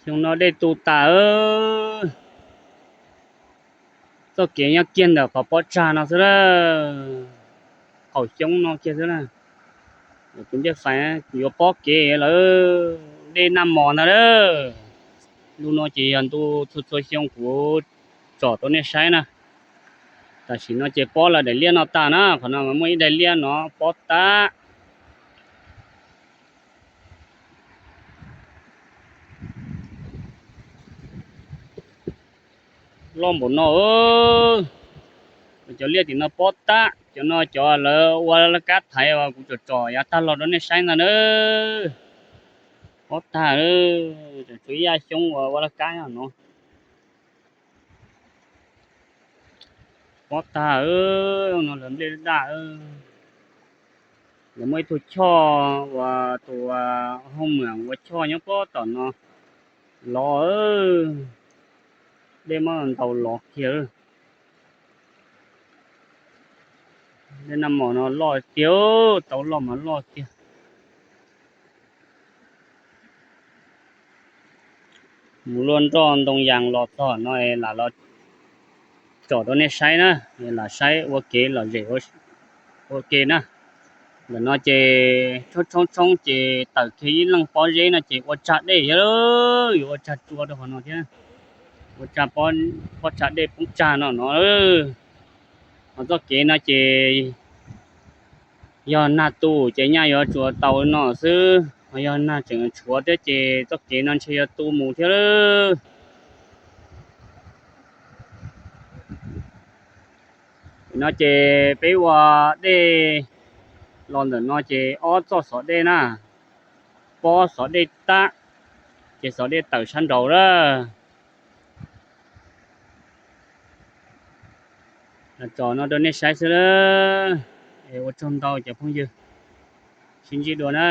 Xyoo no dej tu tas, txoj kev nyob kiag ntawm qhov pob tsag no xwb na, qaum xyoob no kiag xwb na. Tus ncej fais yuav pob kev lawm, dej nag mos ntag lawm. Lub no ces yog ntu txhua txhua xyoo kuv tsom rau nej saib na. Tam sim no ces pob lawm daim liaj no tag na, qhov no mas muaj ib daim liaj no pob tag. Loj npaum no, cov liaj tim no pob tag, cov no cov lawv ua laj kab thaiv uas kuv tsom tsom yav tag los rau nej saib ntag na. Pob tag, tseem tshuav ib yam xyoob uas ua laj kab no. Pob tag, no lawv nplej daj. Lawv muaj ib tug choj uas tus hoo mwam ua choj nyob pob tom no los, dej muab ntaus los kiag. Dej nag mos no loj tiag, tau loj mas loj tiag. Mus luaj nroj ntoo yas los txog no lam los tsom rau nej saib na, lam saib ua kev lom zem ua ke na. Ntawm no ces tshoob tshoob tshoob ces tawm kiag ib leej pob zeb no ces ua tsag dej thiab, yuav ua tsag tsua rau qhov no thiab, ua tsag, pob tsag dej poob tsag no no. Ho txoj kev no ces yog nag tu ces nyaj yuav tsuas tau no xwb, ho yog nag tseem tshuav thiab ces txoj kev no ntshe yuav tu mus thiab. No ces peb ua dej los ntawm no ces ob txoj xov dej na, pob xov dej tag, ces xov dej tawm sab nraud lawm. Los tsom no rau nej saib xwb, es ua tsaug ntau cov phooj ywg, sib ntsib dua na.